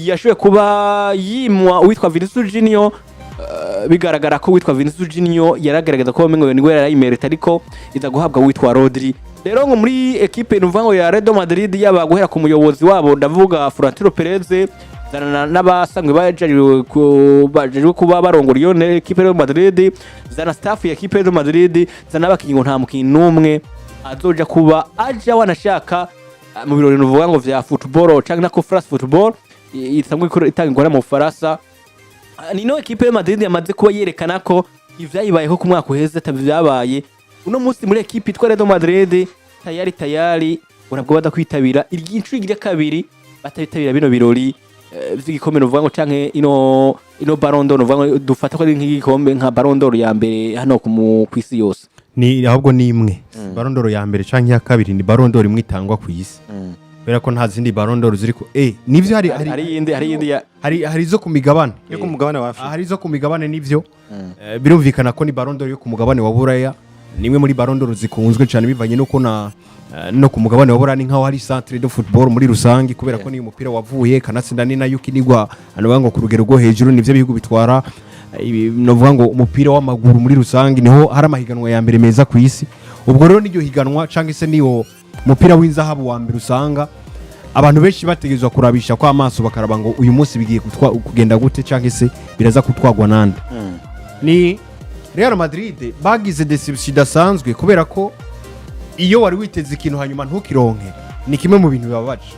Yashoboye kuba yimwa uwitwa Vinicius Junior. Bigaragara ko witwa Vinicius Junior yaragaragaza ko bamengo niwe yarayimerita, ariko iza guhabwa witwa Rodri. Rero ngo muri ekipe nuvuga ngo ya Real Madrid, yaba guhera ku muyobozi wabo, ndavuga Florentino Perez, zana n'abasanzwe bajejwe kuba barongora iyo ekipe ya Real Madrid, zana staff ya ekipe ya Real Madrid, zana n'abakinyi, ngo nta mukinyi n'umwe azoja kuba aja wanashaka mu birori nuvuga ngo vya football canke nako France Football isanzwe itangirwa mu Bufaransa. Nino ekipe ya Madrid yamaze kuba yerekana ko ivyayibayeho ku mwaka uheze atabi vyabaye uno munsi muri ekipe itwa Real Madrid. Tayari tayari urabwo badakwitabira iryinshuro rya kabiri batabitabira bino birori vy'igikombe nuvuga ngo canke ino Ballon d'Or, nuvuga ngo dufata ko ari nk'igikombe nka Ballon d'Or ya mbere hano kw'isi yose. Ni ahubwo ni imwe Ballon d'Or ya mbere canke iya kabiri, ni Ballon d'Or imwe itangwa ku isi, kubera ko nta zindi Ballon d'Or ziri ku nivyo hari Hari iyindi ya hari izo ku migabane. Yo ku mugabane wa Afrika. Hari izo ku migabane, nivyo. Birumvikana ko ni Ballon d'Or yo ku mugabane wa Buraya, ni imwe muri Ballon d'Or zikunzwe cyane bivanye nuko na no ku mugabane wa Buraya ni nkaho hari centre de football muri rusange, kubera ko niyo umupira wavuye, kanatsinda ni nayo ukinigwa hano ngo ku rugero rwo hejuru. Nivyo bihugu bitwara novuga ngo umupira w'amaguru muri rusange, niho hari amahiganwa ya mbere meza ku isi. Ubwo rero n'iryo higanwa cyangwa se niwo mupira w'inzahabu wa mbere usanga abantu benshi bategerezwa kurabisha ko amaso, bakaraba ngo uyu munsi bigiye kugenda gute cyangwa se biraza kutwagwa nande. Ni Real Madrid bagize déception idasanzwe, kubera ko iyo wari witeze ikintu hanyuma ntukironke ni kimwe mu bintu bibabaje.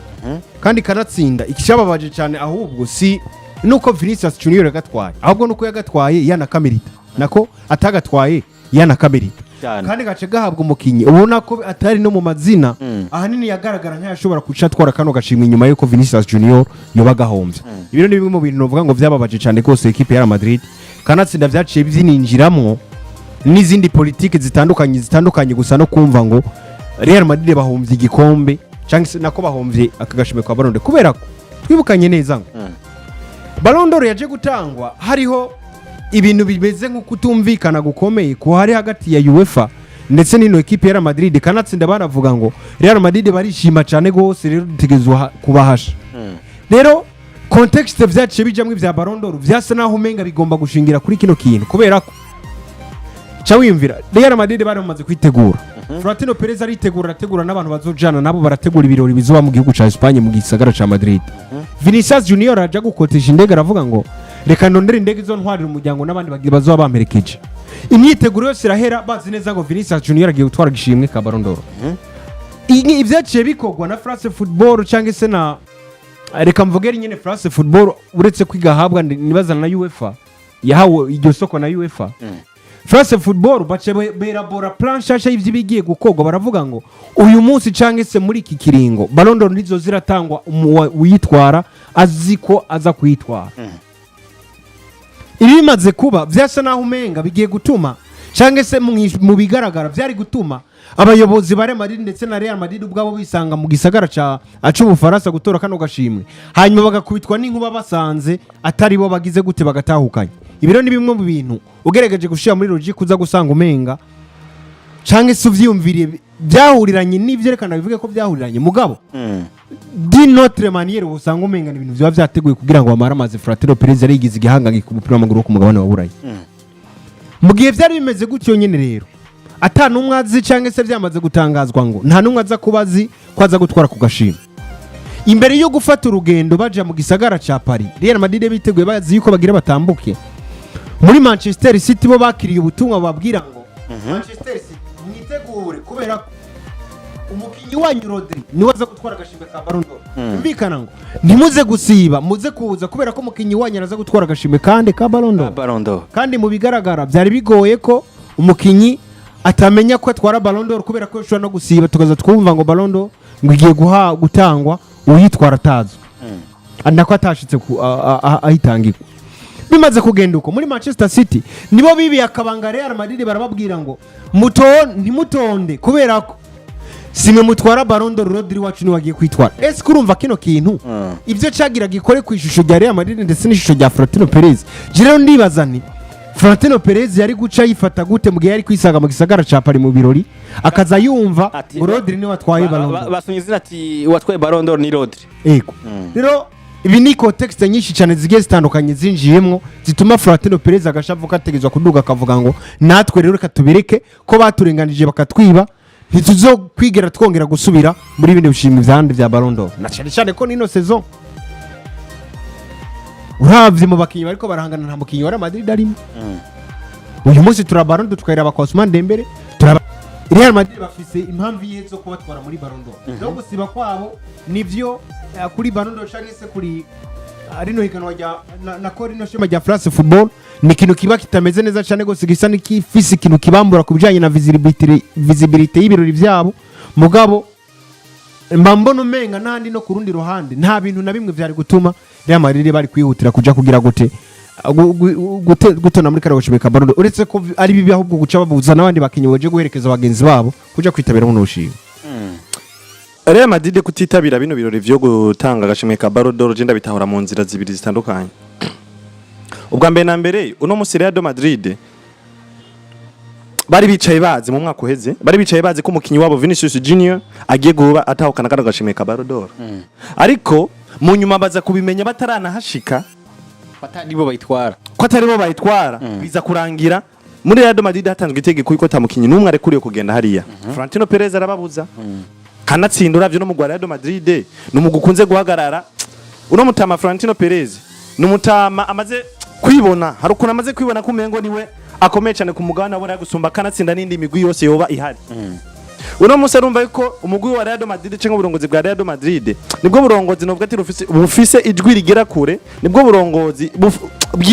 Kandi kanatsinda ikishababaje cyane ahubwo si nuko Vinicius Junior yagatwaye, ahubwo nuko yagatwaye yanakamerita, nako atagatwaye yanakamerita. Cyane. Kandi gace gahabwa umukinyi ubona ko atari no mu mazina ahanini yagaragara nk'ayashobora guca atwara kano gashimwe inyuma y'uko Vinicius Junior yoba agahombye. Ibi rero ni bimwe mu bintu novuga ngo vyababaje cyane rwose ekipe ya Real Madrid. Kanatsinda vyaciye vyininjiramwo n'izindi politiki zitandukanye gusa no kumva ngo Real Madrid bahombye igikombe cyangwa se nako bahombye aka gashimwe kwa Ballon d'Or, kubera ko twibukanye neza ngo Ballon d'Or yaje gutangwa hariho ibintu bimeze nko kutumvikana gukomeye ku hari hagati ya UEFA ndetse n'ino ekipe ya Real Madrid. Kanatsinda baravuga ngo Real Madrid barishima cyane rwose, rero dutegerezwa kubahasha. Rero contexte vyaciye bijamwo ivya Ballon d'Or vyasa naho umenga bigomba gushingira kuri kino kintu, kubera ko ca wiyumvira Real Madrid bari bamaze kwitegura, Florentino Perez aritegura, arategura n'abantu bazojana nabo, barategura ibirori bizoba mu gihugu ca Espagne, mu gisagara ca Madrid. Vinicius Junior aja gukotesha indege, aravuga ngo reka ndondere indege izontwarira umuryango n'abandi bagiye bazoba bamperekeje. Imyiteguro yose irahera bazi neza ngo Vinicius Junior agiye gutwara igishimwe ka Ballon d'Or. Ivyaciye bikorwa na France Football cyangwa se na, reka mvuge nyine France Football, uretse kwiga ahabwa nibazana na UEFA, yahawe iryo soko na UEFA. France Football bace berabora plan nshasha y'ivyo gukorwa, baravuga ngo uyu munsi cyangwa se muri iki kiringo Ballon d'Or nizo ziratangwa uyitwara azi ko aza kuyitwara. Ibi bimaze kuba vyasa naho umenga bigiye gutuma cyangwa se mu bigaragara byari gutuma abayobozi ba Real Madrid ndetse na Real Madrid ubwabo bisanga mu gisagara ca c'Ubufaransa gutora kano gashimwe, hanyuma bagakubitwa n'inkuba basanze atari bo bagize gute bagatahukanye. Ibi rero ni bimwe mu bintu ugerageje gushira muri logique uza gusanga umenga canke se uvyiyumviriye byahuriranye n'ivyerekana, bivuge ko byahuriranye, mugabo d'une autre manière usanga umenga ni ibintu byaba byateguye kugira ngo bamare amazi Florentino Perez yarigize igihangange ku mupira w'amaguru wo ku mugabane wa Burayi. Mu gihe byari bimeze gutyo nyine rero, ata n'umwe azi cyangwa se byamaze gutangazwa ngo nta n'umwe aza kuba azi ko aza gutwara ku gashimwe, imbere yo gufata urugendo baja mu gisagara ca Paris, Real Madrid biteguye bazi yuko bagira batambuke muri Manchester City, bo bakiriye ubutumwa bababwira ngo Manchester City mwitegure, kubera ko umukinnyi wanyu Rodri niwe aza gutwara agashimwe ka Ballon d'Or. Yumvikana ngo ntimuze gusiba, muze kuza, kubera ko umukinnyi wanyu araza gutwara agashimwe kandi ka Ballon d'Or. Ballon d'Or. Kandi mu bigaragara byari bigoye ko umukinnyi atamenya ko atwara Ballon d'Or, kubera ko ushobora no gusiba tukaza twumva ngo Ballon d'Or ngo igiye guha gutangwa uyitwara atazwi, nako atashitse ahitangirwa. Bimaze kugenda uko, muri Manchester City nibo bibiye akabanga Real Madrid, barababwira ngo muto ntimutonde, kubera ko simwe mutwara Ballon d'Or, Rodri wacu niwe agiye kwitwara. Ese kurumva kino kintu ibyo cagira gikore ku ishusho rya Real Madrid ndetse n'ishusho rya Florentino Perez? Je rero ndibaza nti Florentino Perez yari guca yifata gute mu gihe yari kwisanga mu gisagara ca Paris mu birori, akaza yumva Ati- ngo Rodri niwe atwaye Ballon d'Or? Basunye izina ati uwatwaye Ballon d'Or ni Rodri. Ego, rero Ibi ni contexte nyinshi cyane zigiye zitandukanye zinjiyemwo zituma Florentino Perez agashavu kategezwa kuduga, akavuga ngo natwe rero reka tubireke, ko baturenganije bakatwiba, ntituzokwigera twongera gusubira muri bino bishimwe vyandi vya Ballon d'Or, na cyane cyane ko nino saison uravye mu bakinyi bariko barahangana, nta mukinyi wa Real Madrid arimo. Uyu munsi turaba Ballon d'Or, tukayiraba kwa Ousmane Dembele, turaba Real Madrid bafise impamvu iyihe zo kubatwara muri Ballon d'Or? No gusiba kwabo nivyo kuri Ballon d'Or canke se kuri rino higanwa rya na ko rino shema rya France Football, ni ikintu kiba kitameze neza cyane gose, gisa n'ikifise ikintu kibambura ku bijanye na visibility y'ibirori vyabo. Mugabo mba mbona umenga n'ahandi no ku rundi ruhande nta bintu na bimwe vyari gutuma Real Madrid bari kwihutira kuja kugira gute, gutona muri kariya gashimwe ka Ballon d'Or, uretse ko ari bibi ahubwo guca babuza n'abandi bakinyi baje guherekeza bagenzi babo kuja kwitabira buno bushimwe. Real Madrid kutitabira bino birori vyo gutanga agashimwe ka Ballon d'Or, je ndabitahura mu nzira zibiri zitandukanye. Ubwa mbere na mbere, uno musi Real de Madrid bari bicaye bazi, mu mwaka uheze bari bicaye bazi ko umukinyi wabo Vinicius Junior agiye guba atahukana kano gashimwe ka Ballon d'Or, ariko mu nyuma baza kubimenya bataranahashika batari bo bayitwara. Ko atari bo bayitwara. Biza kurangira muri Real de Madrid hatanzwe itegeko yuko ata mukinyi n'umwe arekuriye kugenda hariya. Florentino Perez arababuza, kanatsinda uravye no mugwa Real de Madrid ni umugwi ukunze guhagarara. Uno mutama Florentino Perez ni umutama amaze kwibona, hari ukuntu amaze kwibona ko umengo niwe akomeye cyane ku mugabane abona gusumba, kanatsinda n'indi migwi yose yoba ihari. Uno munsi arumva yuko umugwi wa Real Madrid cyangwa uburongozi bwa Real Madrid nibwo burongozi novuga ati bufise ijwi rigera kure, nibwo burongozi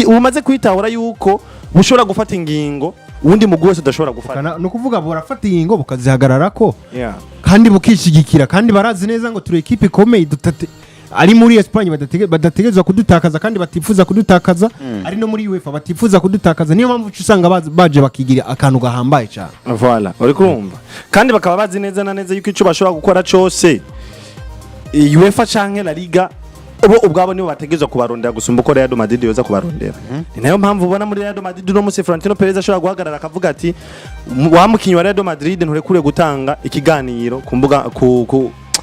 bumaze kwitahura yuko bushobora gufata ingingo uwundi mugwi wese udashobora gufata. Ni ukuvuga burafata ingingo bukazihagararako kandi bukishigikira, kandi barazi neza ngo turi ekipe ikomeye dutate ari muri Espagne badategerezwa kudutakaza kandi batifuza kudutakaza, ari no muri UEFA batifuza kudutakaza. Niyo mpamvu uca usanga baje bakigira akantu gahambaye cyane. Voilà, uri kurumva, kandi bakaba bazi neza na neza yuko ico bashobora gukora cose, UEFA canke La Liga, bo ubwabo nibo bategerezwa kubarondera gusumba uko Real Madrid yoza kubarondera. Ni nayo mpamvu ubona muri Real Madrid uno musi Florentino Perez ashobora guhagarara akavuga ati wa mukinyi wa Real Madrid nturekure gutanga ikiganiro ku mbuga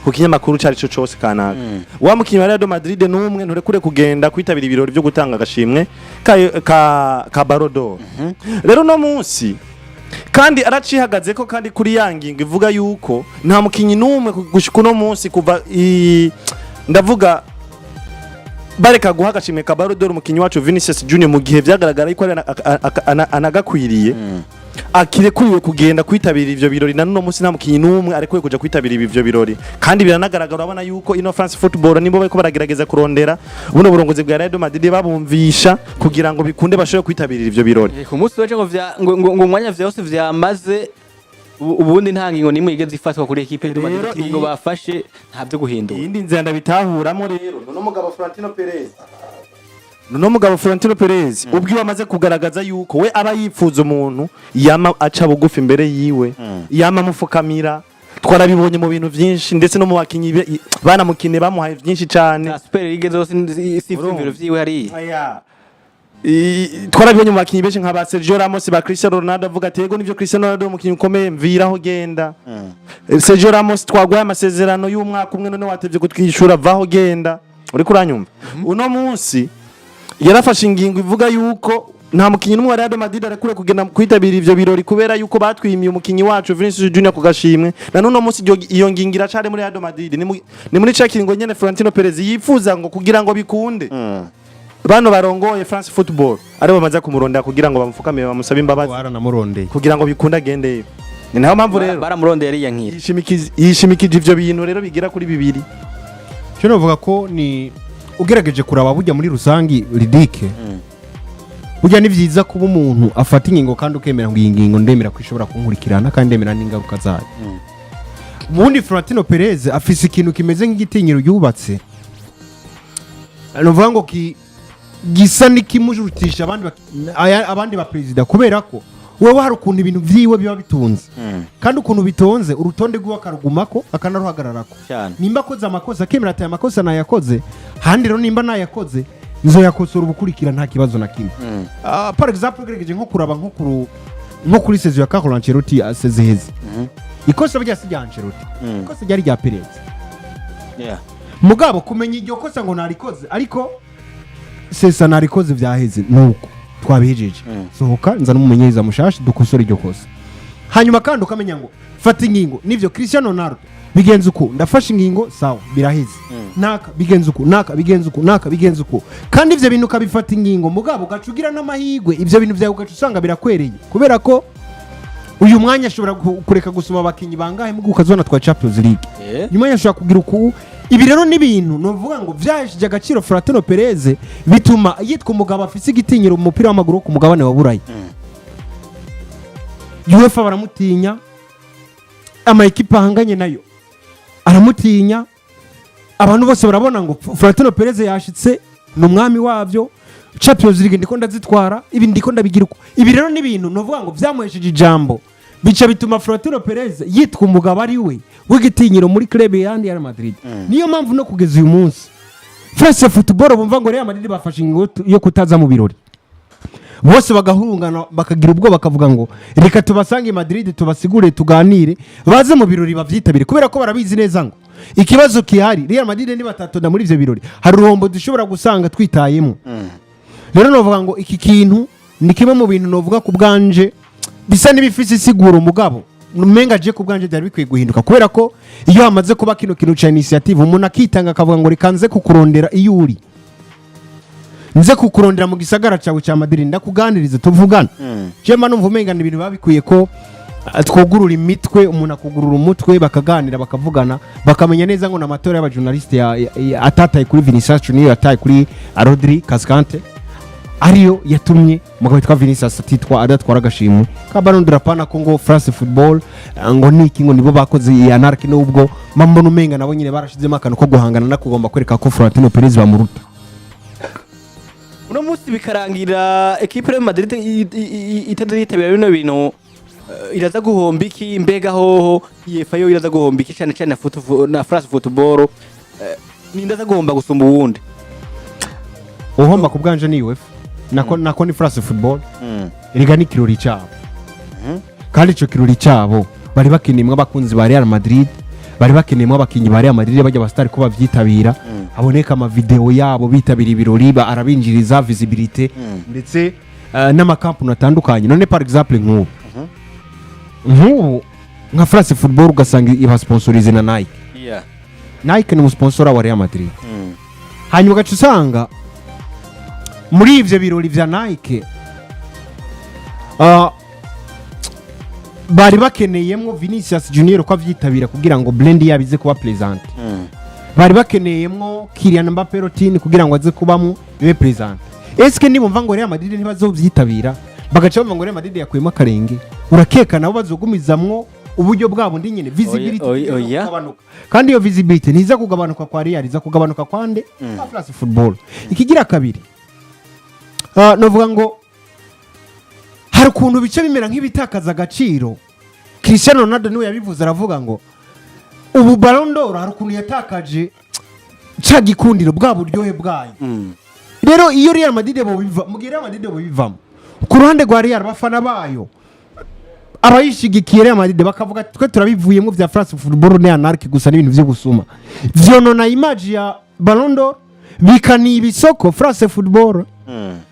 ku kinyamakuru cari co cose kanaka, wa mukinyi wa Real Madrid n'umwe nturekure kugenda kwitabira ibirori byo gutanga agashimwe ka Ballon d'Or. Rero no munsi kandi aracihagaze ko kandi kuri ya ngingo ivuga yuko nta mukinyi n'umwe gushika uno munsi kuva ndavuga bareka guha agashimwe ka Ballon d'Or umukinyi wacu Vinicius Junior, mu gihe vyagaragara yuko ari anagakwiriye, akirekuriwe kugenda kwitabira ivyo birori. Na nuno munsi nta mukinyi n'umwe arekuwe kuja kwitabira ivyo birori, kandi biranagaragara, urabona yuko ino France Football nibo bariko baragerageza kurondera buno burongozi bwa Real Madrid babumvisha kugira ngo bikunde bashobore kwitabira ivyo birori. Ku munsi w'ejo ngo ngo umwanya vyose vyamaze ubundi nta ngingo nimwe yigeze ifatwa kuri ekipe y'u Madrid. Rero ingingo bafashe nta byo guhindura. Iyindi nzira ndabitahuramo rero, nuno mugabo Florentino Perez ubwiwe amaze kugaragaza yuko we aba yifuza umuntu yama aca bugufi imbere yiwe, yama amufukamira. Twarabibonye mu bintu vyinshi, ndetse no mu bakinyi banamukine bamuhaye vyinshi cane. Na Super League zose si ivyumviro vyiwe hariya. Aya. Twarabibonye mu bakinyi benshi nka ba Sergio Ramos, ba Cristiano Ronaldo, avuga ati yego nivyo, Cristiano Ronaldo umukinyi ukomeye, mviraho genda. Sergio Ramos, twaguhaye amasezerano y'umwaka umwe, none watevye kutwishura, vaho genda. Uriko uranyumva? Uno munsi yarafashe ingingo ivuga yuko nta mukinyi n'umwe wa Real Madrid arekure kugenda kwitabira ivyo birori kubera yuko batwimiye umukinyi wacu Vinicius Junior ku gashimwe. Na nuno munsi iyo ngingo iracari muri Real Madrid. Ni muri ca kiringo nyene Florentino Perez yifuza ngo kugira ngo bikunde bano barongoye France Football aribo bamaze kumurondera kugira ngo bamufukamire, bamusabe imbabazi Baranamurondeye. kugira ngo bikunde agendeyo. Ni nayo mpamvu rero Baramurondeye ariya nkira. Yishimikije ivyo bintu rero bigera kuri bibiri. Cyo novuga ko ni ugerageje kuraba burya muri rusangi ridike, burya ni byiza kuba umuntu afata ingingo kandi ukemera ngo iyi ngingo ndemera ko ishobora kunkurikirana kandi ndemera n'ingaruka zayo. Ubundi Florentino Perez afise ikintu kimeze nk'igitinyiro yubatse, ni ukuvuga ngo gisa n'ikimujurutisha abandi abandi ba perezida, kubera ko wewe hari ukuntu ibintu vyiwe biba bitunze, kandi ukuntu bitonze urutonde rwiwe akarugumako akanaruhagararako. Cyane. Nimba akoze amakosa akemera ati aya makosa nayakoze, handi rero nimba nayakoze nzoyakosora ubukurikira, nta kibazo na kimwe. Par exemple, ugerageje nko kuraba nko kuri saison ya Carlo Ancelotti asezeheze, ikosa rya si rya Ancelotti, ikosa ryari rya Perez. Mugabo kumenya iryo kosa ngo narikoze, ariko sesa narikoze, vyaheze, nuko twabihejeje, sohoka nza n'umumenyereza mushasha dukosora iryo kosa. Hanyuma kandi ukamenya ngo fata ingingo, nivyo, Cristiano Ronaldo bigenze uku, ndafashe ingingo, sawa, biraheze, naka bigenze uku, naka bigenze uku, naka bigenze uku. Kandi ivyo bintu ukabifata ingingo, mugabo ugaca ugira n'amahirwe, ivyo bintu vyawe ugaca usanga birakwereye, kubera ko uyu mwanya ashobora kureka gusoma abakinyi bangahe mugu ukazona twa Champions League. Nyuma ashobora kugira uku. Ibi rero ni ibintu novuga ngo vyahesheje agaciro Florentino Perez, bituma yitwa umugabo afise igitinyiro mu mupira w'amaguru wo ku mugabane wa Burayi. UEFA baramutinya, ama ekipa ahanganye nayo aramutinya, abantu bose barabona ngo Florentino Perez yashitse, ni umwami wabyo, Champions League ndiko ndazitwara, ibi ndiko ndabigira uko. Ibi rero ni ibintu novuga ngo vyamuhesheje ijambo, bica bituma Florentino Perez yitwa umugabo ari we w'igitinyiro muri club ya Real Madrid. Niyo mpamvu no kugeza uyu munsi France Football bumva ngo Real Madrid bafashe ingingo yo kutaza mu birori, bose bagahungana, bakagira ubwoba, bakavuga ngo reka tubasange i Madrid, tubasigure, tuganire, baze mu birori bavyitabire, kubera ko barabizi neza ngo ikibazo kihari, Real Madrid nibatatonda muri ivyo birori, hari uruhombo dushobora gusanga twitayemo. Rero novuga ngo iki kintu ni kimwe mu bintu novuga ku bwanje bisa n'ibifise isiguro, mugabo umenga je ku bwanje byari bikwiye guhinduka, kubera ko iyo hamaze kuba kino kintu ca initiative, umuntu akitanga akavuga ngo reka nze kukurondera iyo uri, nze kukurondera mu gisagara cyawe cya Madrid, ndakuganiriza, tuvugana, je mba numva umenga ni ibintu biba bikwiye ko twugurura imitwe, umuntu akugurura umutwe, bakaganira, bakavugana, bakamenya neza ngo n'amatora y'abajournaliste atataye kuri Vinicius Junior, yataye kuri Rodri Cascante, ariyo yatumye umugabo witwa Vinicius atitwa adatwara agashimwe ka Ballon d'Or. Apana ko ngo France Football ngo niki, ngo nibo bakoze iyi anarchy, nubwo mbona umenga nabo nyine barashizemo akantu ko guhangana no kugomba kwereka ko Florentino Perez bamuruta. Uno munsi bikarangira ekipe ya Madrid itaza yitabira bino bintu, iraza guhomba iki? Mbega hoho UEFA yo iraza guhomba iki, cyane cyane na France Football? Ninde aza guhomba gusumba uwundi? Uhomba ku bwanje ni UEFA, nako ni France Football. Erega ni ikirori cyabo, kandi ico kirori cyabo bari bakeneyemwo abakunzi ba Real Madrid, bari bakeneyemwo abakinyi ba Real Madrid, bajya abasitari ko bavyitabira, haboneka amavideo yabo bitabira ibirori, arabinjiriza visibilité ndetse n'amakampani atandukanye. None par exemple nk'ubu nka France Football ugasanga ibasponsorise na Nike. Nike ni umusponsora wa Real Madrid. Hanyuma ugaca usanga muri ivyo birori vya Nike bari bakeneyemwo Vinicius Junior ko avyitabira kugira ngo brand yabo ize kuba présente, bari bakeneyemwo Kylian Mbappé Lottin kugira ngo aze kubamwo bibe présente. Eske nibumva ngo Real Madrid ntibazovyitabira, bagaca bumva ngo Real Madrid yakuyemo akarenge, urakeka nabo bazogumizamwo uburyo bwabo ndi nyine visibility Oya, oya. iza kugabanuka? Kandi iyo visibility ntiza kugabanuka kwa Real, iza kugabanuka kwa nde? Kwa France Football. Ikigira kabiri, novuga ngo hari ukuntu bice bimera nk'ibitakaza agaciro. Cristiano Ronaldo niwe yabivuze, aravuga ngo ubu Ballon d'Or hari ukuntu yatakaje ca gikundiro, bwa buryohe bwayo. Rero iyo Real Madrid bobiva, mu gihe Real Madrid bobivamo, ku ruhande rwa Real, abafana bayo, abayishigikiye Real Madrid bakavuga ati twe turabivuyemo vya France Football, ni anarchy gusa n'ibintu vyo gusuma, vyonona image ya Ballon d'Or, bikaniba isoko France Football,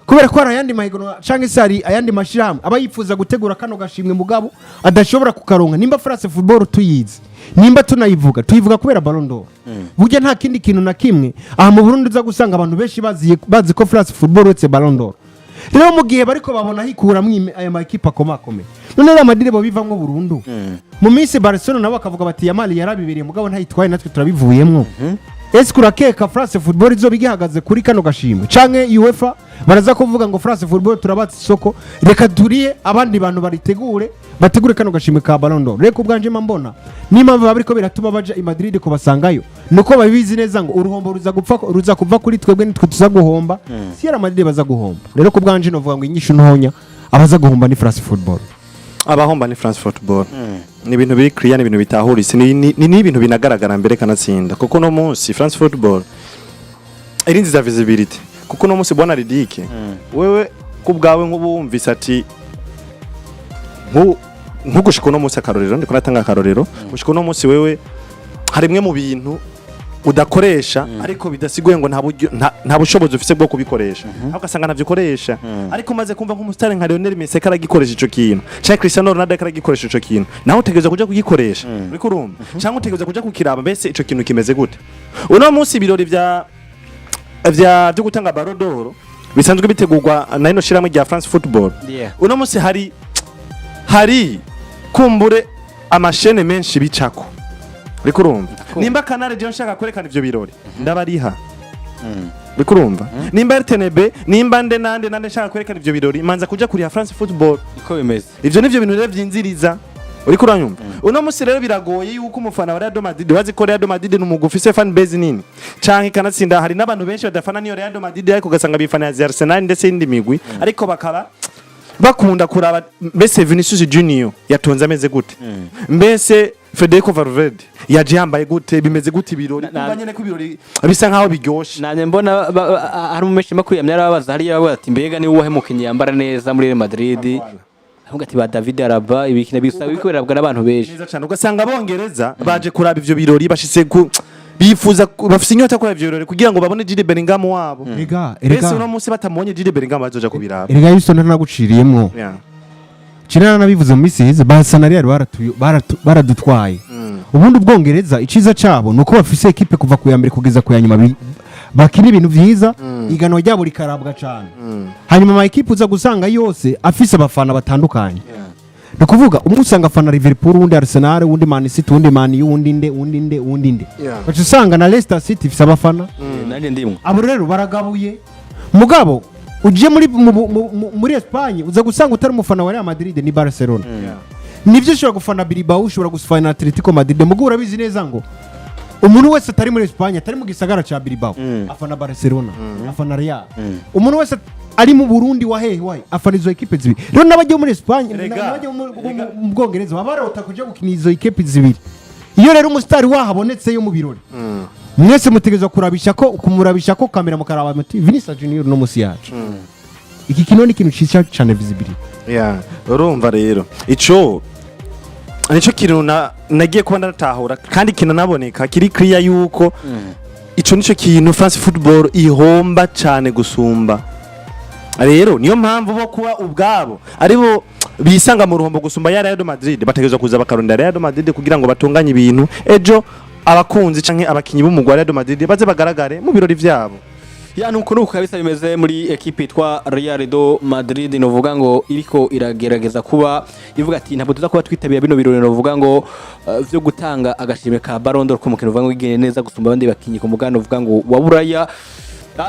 kubera ko hari ayandi mahiganwa cyangwa se hari ayandi mashyirahamwe aba yifuza gutegura kano gashimwe mugabo adashobora kukaronka. Nimba France Football tuyizi, nimba tunayivuga, tuyivuga kubera Ballon d'Or. Burya nta kindi kintu na kimwe aha mu Burundi uza gusanga abantu benshi bazi ko France Football uretse Ballon d'Or. Rero mu gihe bariko babona hikuramwo aya makipe akomakomeye, none Real Madrid bo bivamwo burundu, mu minsi Barcelona nabo bakavuga bati Yamal yarabibereye mugabo ntayitwaye, natwe turabivuyemwo, ese urakeka France Football izoba igihagaze kuri kano gashimwe? Canke UEFA baraza kuvuga ngo France Football turabatse isoko, reka turiye abandi bantu baritegure, bategure kano gashimwe ka Ballon d'Or? Reka ubwanje mba mbona n'impamvu baba bariko biratuma baja i Madrid kubasangayo, nuko babizi neza ngo uruhombo ruza gupfa, ruza kuva kuri twebwe, nitwe tuza guhomba, si Real Madrid baza guhomba. Rero ku bwanje novuga ngo inyishu ntonya, abaza guhomba ni France Football. Abahomba ni France Football. Ni ibintu biri clear, ni ibintu bitahuritse, ni ibintu binagaragara mbere kanatsinda, kuko no munsi France Football iri nziza visibility, kuko no munsi bwana Ridike, wewe ku bwawe nk'ubu wumvise ati nko gushika uno munsi, akarorero ndiko natanga akarorero, gushika uno munsi wewe hari imwe mu bintu Udakoresha, ariko bidasiguye ngo nta buryo, nta bushobozi ufise bwo kubikoresha, ahubwo ugasanga ntavyo ukoresha. Ariko umaze kumva nk'umusitari nka Lionel Messi ko aragikoresha ico kintu, canke Cristiano Ronaldo ko aragikoresha ico kintu, nawe utegerezwa kuja kugikoresha, uriko urumva, canke utegerezwa kuja kukiraba. Mbese ico kintu kimeze gute? Uno munsi ibirori vya byo gutanga Ballon d'Or bisanzwe bitegurwa na ino shirahamwe rya France Football, uno munsi hari kumbure amashene menshi bicako, uriko urumva. Nimba Canal je nshaka kwerekana ivyo birori, ndabariha, uriko urumva. Nimba RTNB, nimba nde nande nande nshaka kwerekana ivyo birori, manza kuja kuriha France Football. Niko bimeze. Ivyo nivyo bintu rero vyinziriza, uriko uranyumva. Uno munsi rero biragoye yuko umufana wa Real Madrid wazi ko Real Madrid ni umugwi ufise fan base nini canke kanatsinda. Hari n'abantu benshi badafana niyo Real Madrid, ariko ugasanga bifana ya Arsenal ndetse n'indi migwi, ariko bakaba bakunda kuraba mbese Vinicius Junior yatonze ameze gute, mbese Federico Valverde yaje yambaye gute, bimeze gute ibirori, kumva nyene ko ibirori bisa nkaho biryoshe. Nanjye mbona hari umumeshi makuru yamye arababaza hariya, bavuga ati: "Mbega niwe uwahe mukinnyi yambara neza muri Real Madrid?" Avuga ati: "Ba David Alaba." Ibikina bisa biriko birabwa n'abantu benshi. Neza cyane. Ugasanga Abongereza baje kuraba ivyo birori, bashitse ku bifuza bafise inyota kuraba ivyo birori kugira ngo babone Jude Bellingham wabo. Erega mbese erega uno munsi batamubonye Jude Bellingham, bazoja kubiraba. Erega Houston, ntanaguciriyemwo. Kinana nabivuze mu minsi iheze, Barca na Real baradutwaye. Ubundi Ubwongereza iciza cabo nuko bafise ekipe kuva ku ya mbere kugeza ku ya nyuma, bakina ibintu vyiza, iganwa ryabo rikarabwa cane. Hanyuma ama ekipe uza gusanga yose afise abafana batandukanye. Ni ukuvuga umwe usanga afana Liverpool, uwundi Arsenal, uwundi Man City, uwundi Man U, uwundi nde, uwundi nde, uwundi nde. Ugaca usanga na Leicester City ifise abafana. Nanjye ndimwo. Abo rero baragabuye. Mugabo uje muri Espagne, uza gusanga utari umufana wa Real Madrid ni Barcelona. Nivyo, ushobora gufana Bilbao, ushobora gufana Atletico Madrid, mugabo urabizi neza ngo umuntu wese atari muri Espagne, atari mu gisagara ca Bilbao, afana Barcelona, afana Real. Umuntu wese ari mu Burundi, wa hehe wahe, afana izo ekipe zibiri. Rero n'abagiye muri Espagne, n'abagiye mu Bwongereza baba barota kuja gukina izo ekipe zibiri. Iyo rero umusitari wahabonetse yo mu birori, mwese mutegerezwa kurabisha ko kumurabisha ko kamera, mukaraba muti: "Vinicius Junior no musi yacu." Iki kino ni ikintu cica cane visibility. Yeah. Urumva rero ico nico kintu nagiye kuba ndatahura, kandi kinanaboneka kiri clear yuko ico nico kintu France Football ihomba cane gusumba. Rero niyo mpamvu bo kuba ubwabo aribo bisanga mu ruhombo gusumba ya Real Madrid, bategerezwa kuza bakarondera Real Madrid kugira ngo batunganye ibintu, ejo abakunzi canke abakinyi b'umugwi wa Real Madrid baze bagaragare mu birori vyabo. Ya, nuko kabisa bimeze muri ekipe yitwa Real do Madrid. Novuga ngo iriko iragerageza kuba ivuga ati: "Ntabwo tuza kuba twitabira bino birori." Novuga ngo vyo gutanga agashimwe ka Ballon d'Or ku mukino uvuga ngo igende neza gusumba abandi bakinyi ku mugabane uvuga ngo wa Buraya.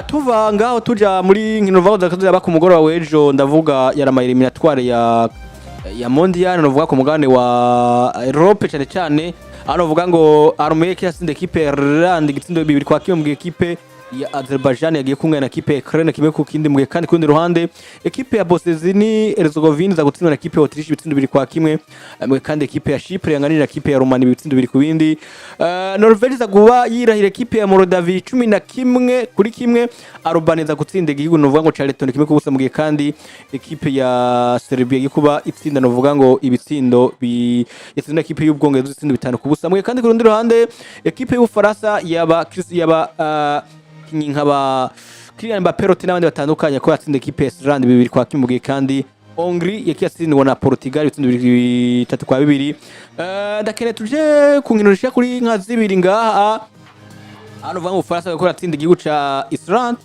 Tuva ngaho tuja muri nkino uvuga ngo zaba ku mugoroba w'ejo, ndavuga yari éliminatoires ya Mondial, novuga ku mugabane wa Europe cyane cyane. Aho novuga ngo Armenia yatsinze ekipe ya Ireland igitsindo 2-1, mu gihe ekipe ya Azerbaijan yagiye kungana na ekipe ya Ukraine 1-1. Mu gihe kandi ku rundi ruhande ekipe ya Bosnia Herzegovina iza gutsindwa na ekipe ya Autriche ibitsindo 2-1. Mu gihe kandi ekipe ya Chypre yanganira na ekipe ya Romania ibitsindo 2-2. Norvege iza kuba yirahira ekipe ya Moldavie 11-1. Albania iza gutsinda igihugu novuga ngo ca Lettonia 1-0. Mu gihe kandi ekipe ya Serbia igiye kuba itsinda novuga ngo ibitsindo bi yatsinda ekipe y'Ubwongereza ibitsindo 5-0. Mu gihe kandi ku rundi ruhande ekipe y'Ubufaransa yaba nkaba Kylian Mbappé Lottin n'abandi batandukanye ko yatsinda ekipe ya Iceland 2-1. Mu gihe kandi Hongrie yakiye yatsindwa na Portugal ibitsindo 3-2. Ndakeneye tuje ku nkino zishika kuri nka zibiri ngaha. Hano uvuga ngo Ubufaransa bariko baratsinda igihugu ca Iceland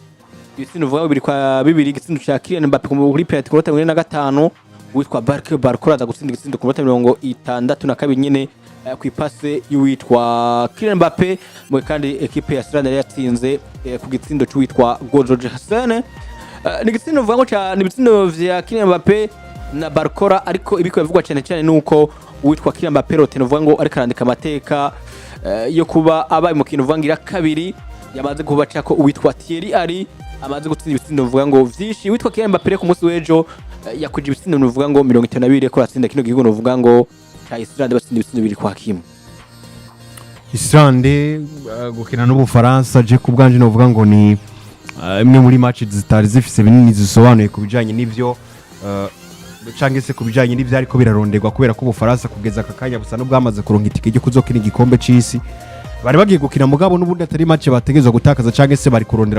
ibitsindo uvuga ngo 2-2. Igitsindo ca Kylian Mbappé kuri penalty ku minota 45, uwitwa Barcola aza gutsinda igitsindo ku minota 62 nyene, ku ipase y'uwitwa Kylian Mbappé. Mu gihe kandi ekipe ya Iceland yari yatsinze ku gitsindo c'uwitwa Gojo Hassan. Ni igitsindo uvuga ngo ca ni ibitsindo vya Kylian Mbappé na Barcola, ariko ibiko bivugwa cyane cyane nuko uwitwa Kylian Mbappé Lottin uvuga ngo ariko arandika amateka yo kuba abaye umukino uvuga ngo ira kabiri yamaze kubaca ko uwitwa Thierry Henry amaze gutsinda ibitsindo uvuga ngo vyinshi. Uwitwa Kylian Mbappé ku munsi w'ejo yakwije ibitsindo uvuga ngo 52 ko atsinda kino gihugu uvuga ngo ca Iceland, batsinda ibitsindo 2-1. Islande gukina n'Ubufaransa, je ku bwanje novuga ngo ni imwe muri match zitari zifise binini zisobanuye ku bijanye n'ivyo canke se ku bijanye n'ivyariko biraronderwa, kubera ko Ubufaransa kugeza aka kanya busa n'ubwamaze kuronka itike ryo kuzokina igikombe c'isi. Bari bagiye gukina, mugabo n'ubundi atari match bategerezwa gutakaza, cyangwa se bari kurondera.